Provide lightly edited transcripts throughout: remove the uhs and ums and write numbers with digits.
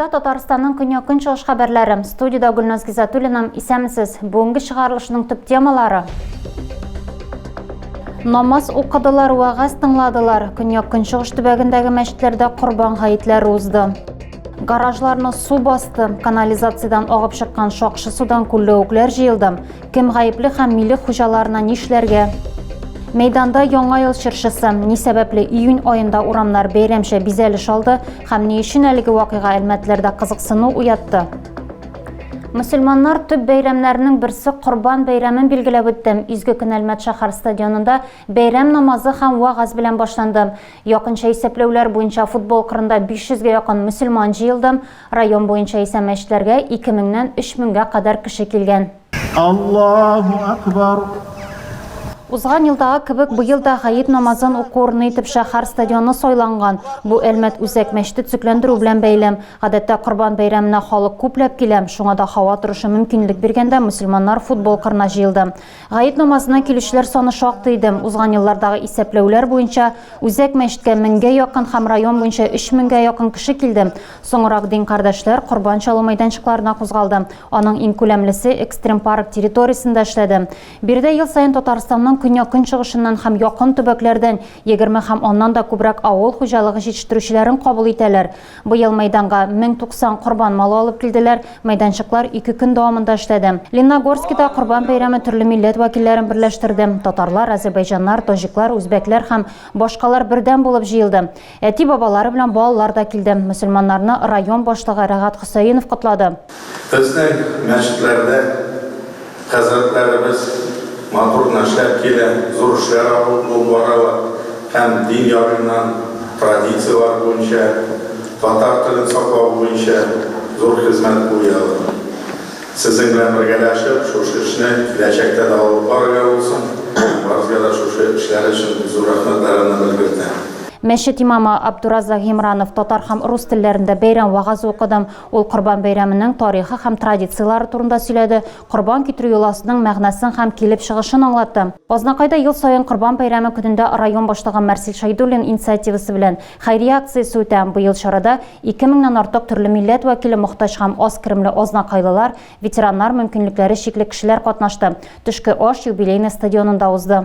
Эфирда Татарстанның көньяк-көнчыгыш хәбәрләре. Студиядә Гөлназ Гизатуллина. Исәнмесез. Бүгенге чыгарылышның төп темалары. Намаз укыдылар, вәгазь тыңладылар. Көньяк-көнчыгыш төбәгендәге мәчетләрдә корбан гаетләре узды. Гаражларны су басты, канализациядән агып чыккан шакшы судан күлләвекләр җыелды. Кем гаепле һәм милек хуҗаларына нишләргә? Мәйданда Яңа ел чыршысы. Ни сәбәпле июнь аенда урамнар бәйрәмчә бизәлеш алды һәм ни өчен әлеге вакыйга әлмәтләрдә кызыксыну уятты? Мөселманнар төп бәйрәмнәренең берсе Корбан бәйрәмен билгеләп үтте. Изге көн Әлмәт шәһәр стадионында бәйрәм намазы һәм вәгазь белән башланды. Якынча исәпләүләр буенча футбол кырында 500 гә якын мөселман җыелды. Район буенча исә мәчетләргә 2 меңнән 3 меңгә кадәр кеше килгән. Аллаһу акбар! Узган елдагы кебек быел да гает намазын уку урыны итеп шәһәр стадионы сайланган. Бу Әлмәт үзәк мәчете төзекләндерү белән бәйле. Гадәттә Корбан бәйрәменә халык күпләп килә, шуңа да һава торышы мөмкинлек биргәндә мөселманнар футбол кырына җыелды. Гает намазына килүчеләр саны шактый иде. Узган еллардагы исәпләүләр буенча, үзәк мәчеткә меңгә якын һәм район буенча өч меңгә якын кеше килде. Соңрак дин кардәшләр корбан чалу мәйданчыкларына кузгалды. Аның иң күләмлесе экстрим-парк территориясендә эшләде. Биредә ел саен Татарстанның көньяк-көнчыгышыннан һәм якын төбәкләрдән 20 һәм аннан да күбрәк авыл хуҗалыгы җитештерүчеләрен кабул итәләр. Быел мәйданга 1090 корбан малы алып килделәр, мәйданчыклар ике көн дәвамында эшләде. Лениногорскида Корбан бәйрәме төрле милләт вәкилләрен берләштерде. Татарлар, азербайҗаннар, таҗиклар, үзбәкләр һәм башкалар бердәм булып җыелды. Әти-бабалары белән балалар да килде. Мөселманнарны район башлыгы Рәгать Хөсәенов котлады. Безнең мәчетләрдә хәзрәтләребез матур гына эшләп килә, зур эшләр алып баралар һәм дин ягыннан, традицияләр буенча, татар телен саклау буенча зур хезмәт куялар. Сезнең белән бергәләшеп, шушы эшне киләчәктә дә алып барырга булсын. Барыгызга да шушы эшләре өчен зур рәхмәтләремне белгертәм. Мәчет имамы Абдуразак Гимранов татар һәм рус телләрендә бәйрәм вәгазе укыды. Ул Корбан бәйрәменең тарихы һәм традицияләре турында сөйләде, корбан китерү йоласының мәгънәсен һәм килеп чыгышын аңлатты. Азнакайда ел саен Корбан бәйрәме көнендә район башлыгы Марсель Шәйдуллин инициативасы белән хәйрия акциясе үтә. Быел чарада 2 меңнән артык төрле милләт вәкиле, мохтаҗ һәм аз керемле азнакайлылар, ветераннар, мөмкинлекләре чикле кешеләр катнашты. Төшке аш Юбилейный стадионында узды.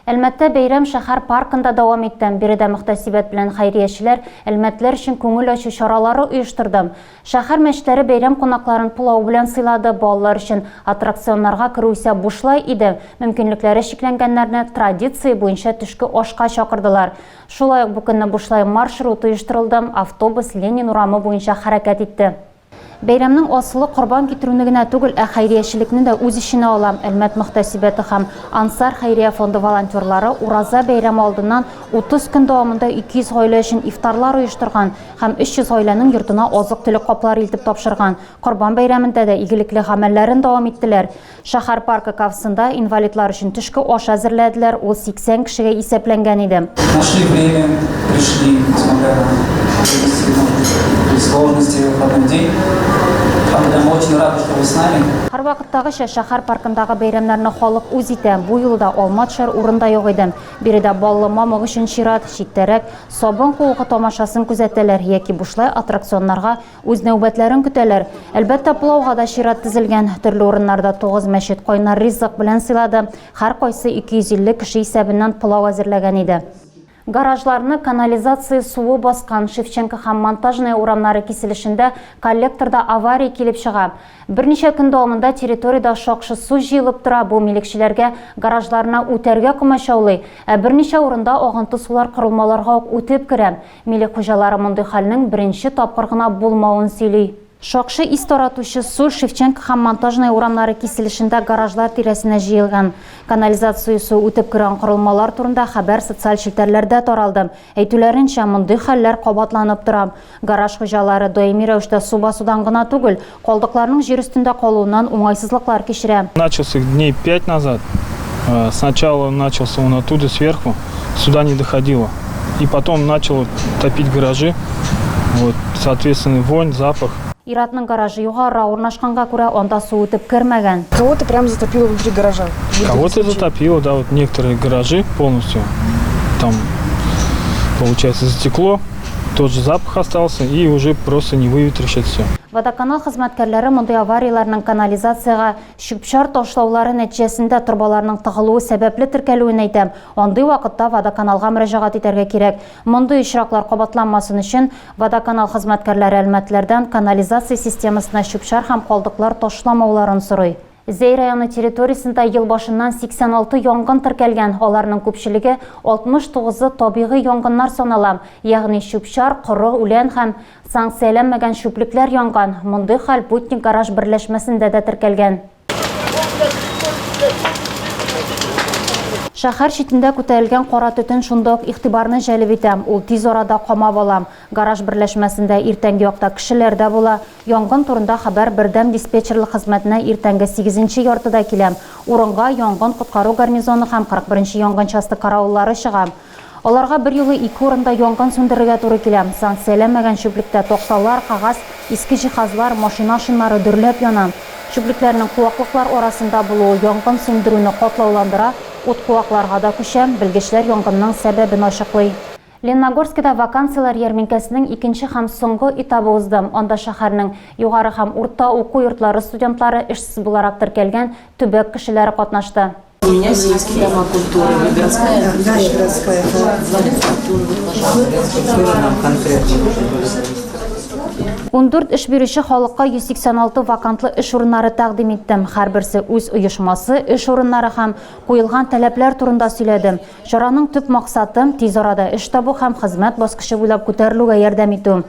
Әлмәттә бәйрәм шәһәр паркында дәвам итте. Биредә мөхтәсибәт белән хәйриячеләр әлмәтлеләр өчен күңел ачу чаралары оештырды. Шәһәр мәчетләре бәйрәм кунакларын пылау белән сыйлады, балалар өчен аттракционнарга керү исә бушлай иде. Мөмкинлекләре чикләнгәннәрне традиция буенча төшке ашка чакырдылар. Шулай ук бу көнне бушлай маршрут оештырылды, автобус Ленин урамы буенча хәрәкәт итте. Бәйрәмнең асылы корбан китерүне генә түгел, ә хәйриячелекне дә үз эченә ала. Әлмәт мөхтәсибәте һәм Ансар хәйрия фонды волонтерлары Ураза бәйрәме алдыннан 30 көн дәвамында 200 гаилә өчен ифтарлар оештырган һәм 300 гаиләнең йортына азык-төлек каплары илтеп тапшырган. Корбан бәйрәмендә дә игелекле гамәлләрен дәвам иттеләр. Шәһәр паркы кафесында инвалидлар өчен төшке аш әзерләделәр, ул 80 кешегә исәпләнгән иде. Нашли время, пришли, несмотря на сложности в выходной день. Мы очень рады, что вы с нами. Һәрвакыттагыча, шәһәр паркындагы бәйрәмнәрне халык үз итә. Бу юлы да алма төшәр урын да юк иде. Биредә баллы мамык өчен чират, читтәрәк сабын куыгы тамашасын күзәтәләр яки бушлай аттракционнарга Үз нәүбәтләрен көтәләр. Әлбәттә, пылауга да чират тезелгән. Төрле урыннарда тугыз мәчет кайнар ризык белән сыйлады. Һәркайсы 250 кеше исәбеннән пылау әзерләгән иде. Гаражларны канализация суы баскан Шевченко һәм Монтажная урамнары киселешендә коллекторда авария килеп чыга. Берничә көн дәвамында территориядә шакшы су җыелып тора, бу милекчеләргә гаражларына үтәргә комачаулый, ә берничә урында агынты сулар корылмаларга ук үтеп керә. Милек хуҗалары мондый хәлнең беренче тапкыр гына булмавын сөйли. Шакшы ис таратучы су Шевченко һәм Монтажная урамнары киселешендә гаражлар тирәсенә җыелган. Канализация суы үтеп кергән корылмалар турында хәбәр социаль челтәрләрдә таралды. Әйтүләренчә, мондый хәлләр кабатланып тора. Гараж хуҗалары даими рәвештә су басудан гына түгел, калдыкларның җир өстендә калуыннан уңайсызлыклар кичерә. Начался дней пять назад. Сначала начался он оттуда сверху, сюда не доходило. И потом начал топить гаражи. Вот, соответственно, вонь, запах. Ир-атның гаражы югарырак урнашканга күрә, анда су үтеп кермәгән. Кого-то прям затопило внутри гаража. Кого-то затопило, да, вот некоторые гаражи полностью там, получается, затекло. Тот же запах остался и уже просто не выветришь это все. Водоканал хезмәткәрләре мондый аварияләрнең канализациягә чүп-чар ташлаулары нәтиҗәсендә торбаларның тыгылуы сәбәпле теркәлүен әйтә. Андый вакытта водоканалга мөрәҗәгать итәргә кирәк. Мондый очраклар кабатланмасын өчен, водоканал хезмәткәрләре әлмәтлеләрдән канализация системасына чүп-чар һәм калдыклар ташламауларын сорый. Зәй районы территориясендә ел башыннан 86 янгын теркәлгән, аларның күпчелеге, 69-ы табигый янгыннар санала, ягъни чүп-чар, коры үлән һәм санкцияләнмәгән чүплекләр янган. Мондый хәл Путник гараж берләшмәсендә дә теркәлгән. Шәһәр читендә күтәрелгән кара төтен шунда ук игътибарны җәлеп итә, ул тиз арада камап ала. Гараж берләшмәсендә иртәнге якта кешеләр дә була. Янгын турында хәбәр бердәм диспетчерлык хезмәтенә иртәнге сигезенче яртыда килә. Урынга янгын-коткару гарнизоны һәм 41 нче янгын часте каравыллары чыга. Аларга берьюлы ике урында янгын сүндерергә туры килә. Санкцияләнмәгән чүплектә такталар, кәгазь, иске җиһазлар, машина шиннары дөрләп яна. Чүплекләрнең куаклыклар арасында булуы янгын сүндерүне катлауландыра, ут куакларга да күчә, белгечләр янгынның сәбәбен ачыклый. Лениногорскида вакансияләр ярминкәсенең икенче һәм соңгы этабы узды. Анда шәһәрнең югары һәм урта уку йортлары студентлары, эшсез буларак теркәлгән төбәк кешеләре катнашты. У меня сельские дома культуры, городская. Да, городская. Дворец культуры, вот, пожалуйста. Нам конкретно нужно 14 эш бирүче халыкка 186 вакантлы эш урыннары тәкъдим итте. Һәрберсе үз оешмасы, эш урыннары һәм куелган таләпләр турында сөйләде. Чараның төп максаты, тиз арада эш табу һәм хезмәт баскычы буйлап күтәрелүгә ярдәм итү.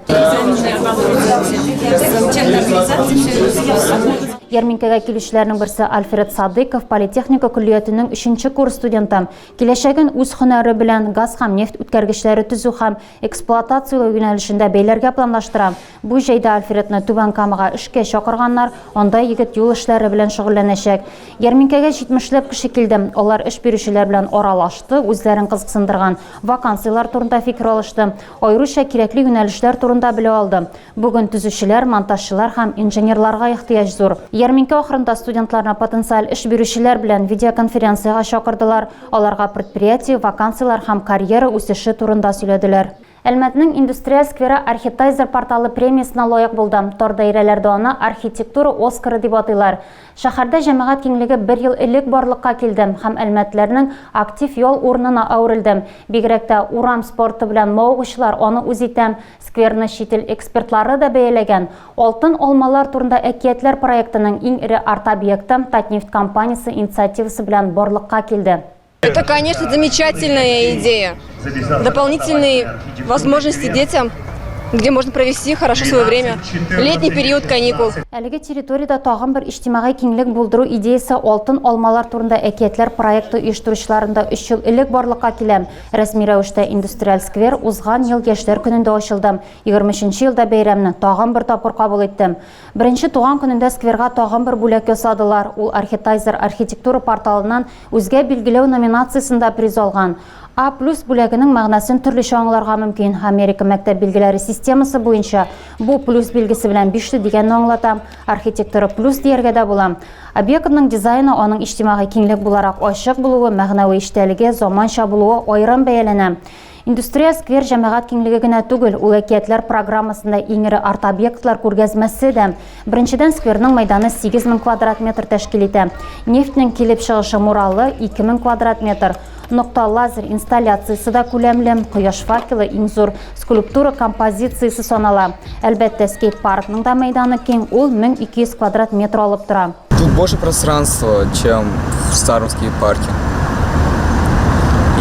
Ярминкәгә килүчеләрнең берсе Альфред Садыйков, политехника көллиятенең өченче курс студенты. Киләчәген үз һөнәре белән газ һәм нефть үткәргечләре төзү һәм эксплуатацияләү юнәлешендә бәйләргә планлаштыра. Бу җәйдә Альфредны Түбән Камага эшкә чакырганнар, анда егет юл эшләре белән шөгыльләнәчәк. Ярминкәгә җитмешләп кеше килде. Алар эш бирүчеләр белән аралашты, үзләрен кызыксындырган вакансияләр турында фикер алышты, аеруча кирәкле юнәлешләр турында белә алды. Бүген төзүчеләр, монтажчылар һәм инженерларга ихтыяҗ зур. Ярминкә ахырында студентларны потенциаль эш бирүчеләр белән видеоконференциягә чакырдылар, аларга предприятие, вакансияләр һәм карьера үсеше турында сөйләделәр. Әлмәтнең индустриаль скверы Архитайзер порталы премиясенә лаек булды. Тар даирәләрдә аны Архитектура Оскары дип атыйлар. Шәһәрдә җәмәгать киңлеге бер ел элек барлыкка килде һәм әлмәтлеләрнең актив ял урынына әверелде. Бигрәк тә урам спорты белән мавыгучылар аны үз итә. Скверны чит ил экспертлары да бәяләгән. Алтын алмалар турында әкиятләр проектының иң эре арт-объекты Татнефть компаниясе инициативасы белән барлыкка килде. Это, конечно, замечательная идея. Дополнительные возможности детям, где можно провести хорошо свое время. Летний период каникул. Әлеге территориядә тагын бер иҗтимагый киңлек булдыру идеясе Алтын алмалар турында әкиятләр проекты оештыручыларында өч ел элек барлыкка килә. Рәсми рәвештә индустриаль сквер узган ел Яшьләр көнендә ачылды. 23 елда бәйрәмне тагын бер тапкыр кабул итте. Беренче туган көнендә скверга тагын бер бүләк ясадылар. Ул Архитайзер архитектура порталыннан Үзгә билгеләү номинациясендә приз алган. А плюс бүләгенең мәгънәсен төрлечә аңларга мөмкин. Америка мәктәп билгеләре системасы буенча бу плюс билгесе белән бишле дигәнне аңлата. Архитектура плюс дияргә дә була. Объектның дизайны, аның иҗтимагый киңлек буларак ачык булуы, мәгънәви эчтәлеге, заманча булуы аерым бәяләнә. Индустрия сквер җәмәгать киңлеге генә түгел, ул әкиятләр программасында иң эре арт-объектлар күргәзмәсе дә. Беренчедән, скверның мәйданы 8000 квадрат метр тәшкил итә. Нефтьнең килеп чыгышы муралы, 2000 квадрат метр. Нокта лазер инсталляциясе дә күләмле, кояш факелы иң зур скульптура композициясе санала. Әлбәттә, скейт-паркның да мәйданы киң, ул 1200 квадрат метр алып тора. Тут больше пространства, чем в старом скейт-парке.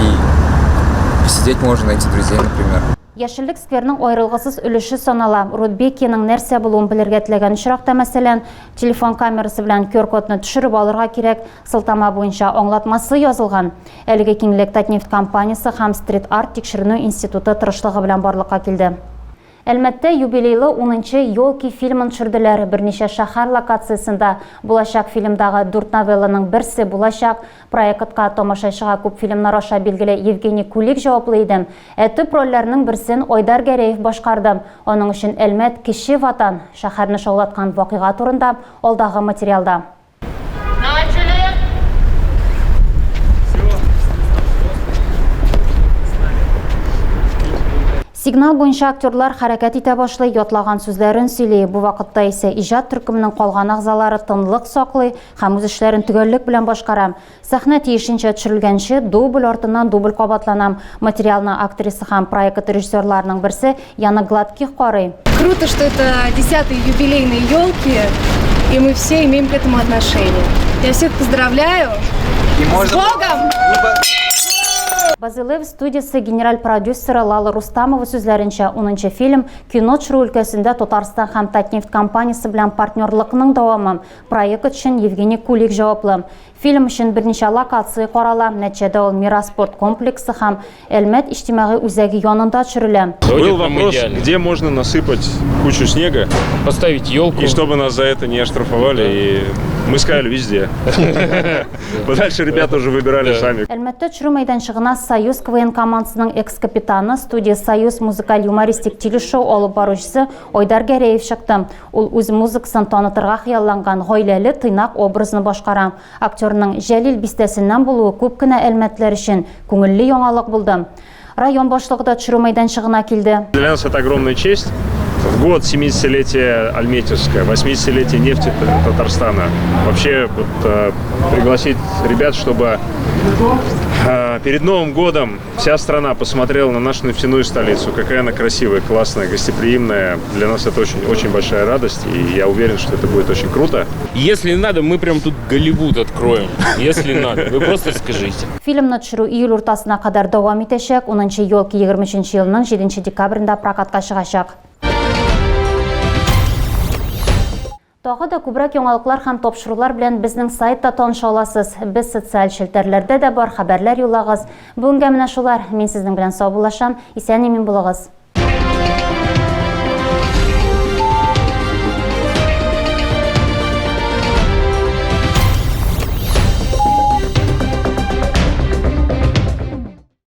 И посидеть можно, найти друзей, например. Яшеллек скверның аерылгысыз өлеше санала. Рудбекиянең нәрсә булуын белергә теләгән очракта, мәсәлән, телефон камерасы белән QR-кодны төшереп алырга кирәк, сылтама буенча аңлатмасы язылган. Әлеге киңлек Татнефть компаниясе һәм Стрит-арт тикшеренү институты тырышлыгы белән барлыкка килде. Әлмәттә юбилейлы унынчы Ёлки фильмын төшерделәр. Берничә шәһәр локациясендә булачак фильмдагы дүрт новелланың берсе булачак. Проектка тамашачыга күп фильмнар аша билгеле Евгений Кулик җаваплы иде. Ә төп рольләрнең берсен Айдар Гәрәев башкарды. Аның өчен Әлмәт, кече Ватан, шәһәрне шаулаткан вакыйга турында алдагы материалда. Сигнал буенча актерлар хәрәкәт итә башлый, ятлаган сүзләрен сөйли. Бу вакытта исә иҗат төркеменең калган әгъзалары тынлык саклый һәм үз эшләрен төгәллек белән башкара. Сәхнә тиешенчә төшерелгәнче, дубль артыннан дубль кабатлана. Материалны актриса һәм проект режиссерларының берсе Яна Гладких карый. Круто, что это десятые юбилейные елки, и мы все имеем к этому отношение. Я всех поздравляю. С Богом! Базилев студиясе генераль продюсеры Лала Рустамова сүзләренчә, унынчы фильм кино төшерү өлкәсендә Татарстан һәм Татнефть компаниясе белән партнерлыкның дәвамы. Проект өчен Евгений Кулик җаваплы. Фильм өчен берничә локация карала, нәтиҗәдә ул Мирас спорт комплексы һәм Әлмәт иҗтимагый үзәге янында төшерелә. Был вопрос, где можно насыпать кучу снега, поставить елку, и чтобы нас за это не оштрафовали, и мы сказали везде. Дальше ребята уже выбирали сами. Әлмәттә төшерү мәйданчыгына Союз КВН командасының экс-капитаны, студия Союз музыкаль-юмористик телешоу алып баручысы Айдар Гәрәев чыкты. Ул үз музыкасын танытырга хыялланган гаиләле тыйнак образны башкара. Актерның Җәлил бистәсеннән булуы күп кенә әлмәтлеләр өчен күңелле яңалык булды. Район башлыгы да төшерү мәйданчыгына килде. Для нас это огромная честь. В год 70-летия Альметьевска, 80-летия нефти Татарстана. Вообще вот, э, пригласить ребят, чтобы э, перед Новым годом вся страна посмотрела на нашу нефтяную столицу, какая она красивая, классная, гостеприимная. Для нас это очень, очень большая радость, и я уверен, что это будет очень круто. Если надо, мы прям тут Голливуд откроем. Если надо, вы просто скажите. Фильмны төшерү июль уртасына кадәр дәвам итәчәк. Унынчы елки 23 елның 7 декабрендә прокатка чыгачак. Тагы да күбрәк яңалыклар һәм тапшырулар белән безнең сайтта таныша аласыз. Без социаль челтәрләрдә дә бар, хәбәрләр юллагыз. Бүгенгә менә шулар. Мин сезнең белән саубуллашам. Исән-имин булыгыз.